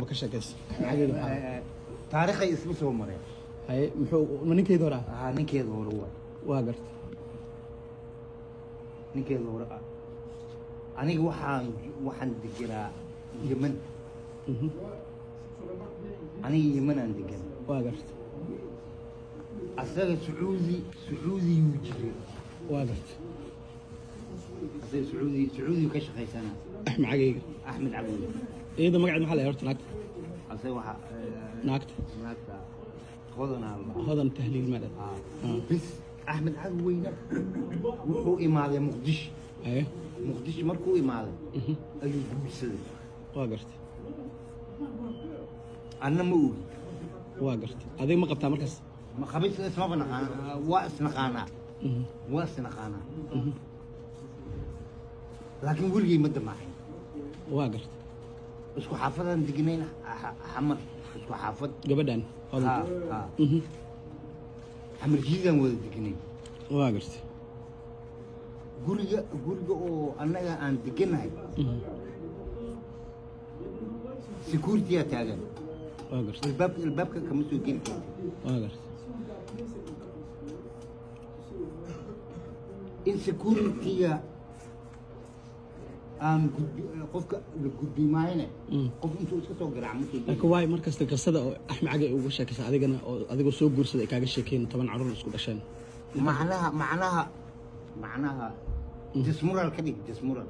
Ma ka sheekaysa magaceeda maxaa? Taariikhay isla soo mareen. Haye, muxuu ma ninkeeda hore ah? Haa, ninkeeda hore waay. Waa garta. Ninkeeda hore ah. Aniga waxaan deganaa Yemen. Aniga Yemenaan deganaa. Waa garta. Asaga Sacuudiyuu jiray. Waa garta. Asaga Sacuudiyu ka shaqaysanaa. Axmed Cagayga. Axmed Cabdi. Iyada magaceed maxaa la horta naagta? Asaga waxaa Naagta. Naagta Hodanaa la. Hodan Tahliil ma dhah? Ah. Bis Axmed Cagweyne wuxuu imaaday Muqdisho. Haye. Muqdisho markuu imaaday ayuu guursaday. Waa garta. Anna ma ogi. Waa garta. Adiga ma qabtaa markaas? Ma qabis, ismaba naqaana, waa isnaqaanaa. Waa isnaqaanaa, laakiin weligay ma damaacin. Waa garta. Isku xaafadaan degnayn Xamar, isku xaafad. Gabadhan? Ha. Hodan. Ha, Xamar Jiidaan wada degnayn. Waa garta. Guriga oo annaga aan deganahay security-yaa taagan. Waa garta. Albaabka kama soo geli karti. Waa garta. In security-ga aan gudbi, qofka la gudbi maayne. Qof intuu iska soo garaac ma soo geli. Laakiin waay markasta qisada oo Axmed Cagay ugu sheekaysa adigana oo adigoo soo guursaday ay kaaga sheekeyn 10 carruur isku dhasheen? Macnaha dismural ka dhig, dismural.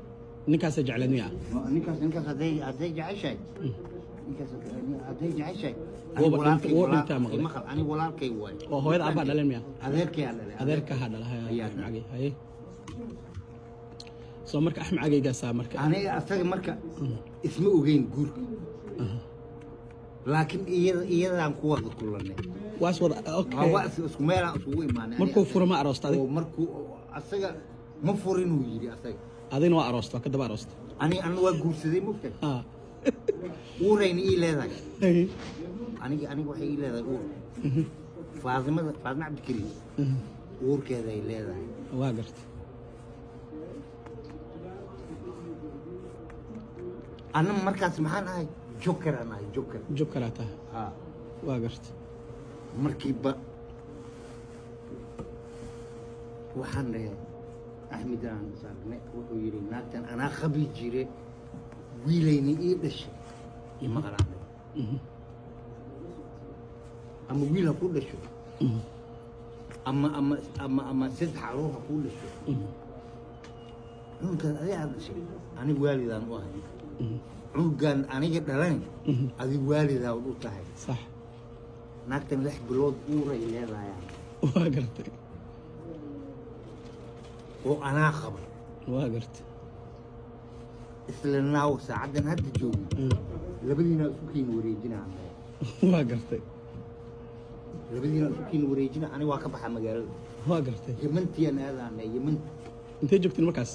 Ninkaasa jecleed miya? Ninkaas hadday jeceshahay, ninkaas hadday jeceshahay. Wuu dhintaa maqlay. Maqal, ani walaalkay waay. Oo hooyada abbaa dhaleen miya? Adeerkay aa dhalay. Adeerka ha dhala, haye. Ayaa Axmed Cagay, haye. Soo marka Axmed Cagaygaasaa marka? Aniga asaga marka isma ogeyn guurka, laakiin iyadaan ku wada kulanay. Waas wada, okay. Waa isku meelaan isugu imaanay. Markuu furo ma aroosta adig? Oo markuu asaga ma furinuu yidhi asaga. Adigna waa aroosta, waa ka daba aroosta. Ani waa guursaday, mogtahay. Ah. Uurayna ii leedahay. Haye. Aniga waxay ii leedahay uur. Faadimada, Faadima Cabdikariim, uurkeeday leedahay. Waa garta. Anna markaas maxaan ahay? Joker aan ahay, joker. Job kalaa tahay. Ha. Waa garta. Markiiba waxaan dhahay Axmed aan is aragnay, wuxuu yidhi naagtan anaa qabi jire, wiilayna ii dhashay, ima qaraacday. Ama wiil ha ku dhasho ama saddex caruur ha ku dhasho, cunugan adiga aad dhashay aniga waalidaan u ahay, cunugan aniga dhalan adig waalidaa u tahay. Sax. Naagtan 6 bilood uuray leedahay. Waa gartay. Oo anaa qaba. Waa gartay. Isla naaw, saacaddan hadda joogno, labadiina isu kiin wareejinaa. Waa gartay. Labadiina isu kiin wareejina, aniga waa ka baxa magaalada. Waa gartay. Yemantiyan aadaana, Yemanta. Intee joogtiin markaas?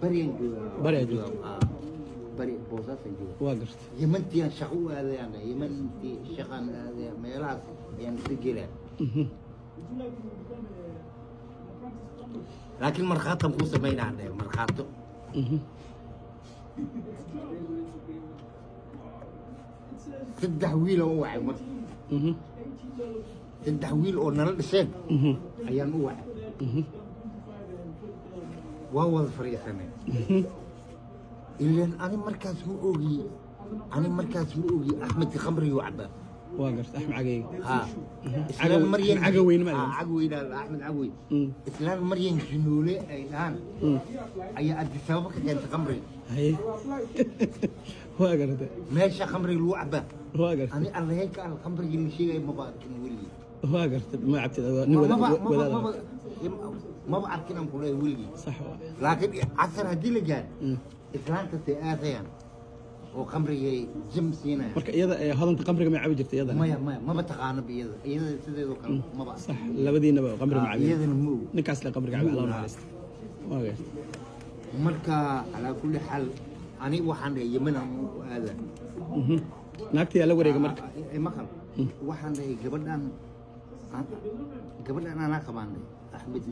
Bariyaan joogaa. Bari aad joogto. Ah, bari Boosaasaan joogaa. Waa gartay. Yemantiyan shaqo u aadayaan, Yemantii shaqaan aadaya, meelahaas ayaan iska gelaa. Laakiin markhaatan kuu samaynaa dhahe, markhaato. Saddex wiil oo u wacay marka. Saddex wiil oo nala dhasheen ayaan u wacay. Waa wada fariisanay. Ilaan ani markaas ma ogi, ani markaas ma ogi Axmed khamriguu cabaa. Waa gartay, Axmed Cagayga. Ha. Islaan Maryan. Cagaweyne ma Ah, dhahan? Cagaweyne, Axmed Cagaweyne. Islaan Maryan Jinuule ay dhahaan ayaa Addis Ababa ka keentay khamriga. Haye, waa gartay. Meesha khamriga lagu cabaa. Waa gartay. Ani allahayka al khamrigii la sheegay maba arkin weligii. Waa gartay, ma cabtid adoo nin wada wadaada? Maba arkin aan kuleeyahay weligii. Sax waa. Laakiin casar haddii la gaaro, islaantasay aadayaan oo khamrigay jam siinayaan. Marka iyada ee Hodanta qamriga ma cabi jirtay iyadana? Maya, maba taqaano iyada, sideedoo kale maba. Sax, labadiinaba qamri ma Ah, cabin. Iyadana ma og. Ninkaas le qamriga cabi, Allah naxariista. Waa gartay. Marka calaa kulli xaal ani waxaan dhahay Yemen aan u aadaa. Naagtii yaa la wareega marka? Maqal, waxaan dhahay gabadhan anaa qabaan dhahay, Axmed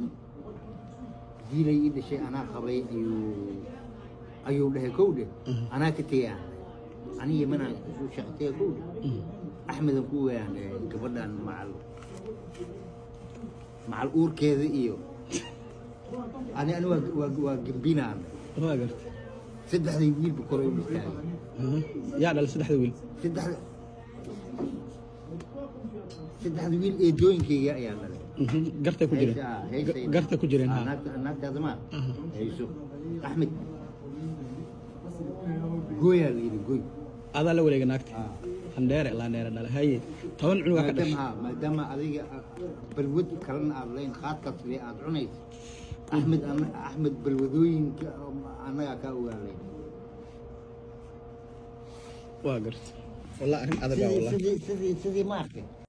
wiilay ii dhashay anaa qabay ayuu dhahay, kow dheh, anaa ka tegay aan dhahay. Aniga manaan isu shaqtee ku Axmedan ku weeyaan dhahay, gabadhan macal macal uurkeeda iyo ani waa gembinaan. Waa gartay. Saddexdii wiilba kor u istaagay. Yaa dhalay saddexda wiil? Saddexda wiil eedooyinkayga ayaa dhalay. Gartay ku jireen. Heysay. Gartay ku jireen, ha. Naagtaada ma hayso, Axmed, gooyaa la yidhi, gooy. Adaa la wareega naagta? Ah. Landheere, landheere dhalay. Haye, 10 cunugaa ka dhashay. Maadaama adiga balwad kalena aad lahayn, qaadkaas le aad cunayso, Axmed, Axmed, balwadooyinka annagaa kaa ogaalay. Waa gartay, wallah arrin adag baa, wallah. Sidii ma arkay.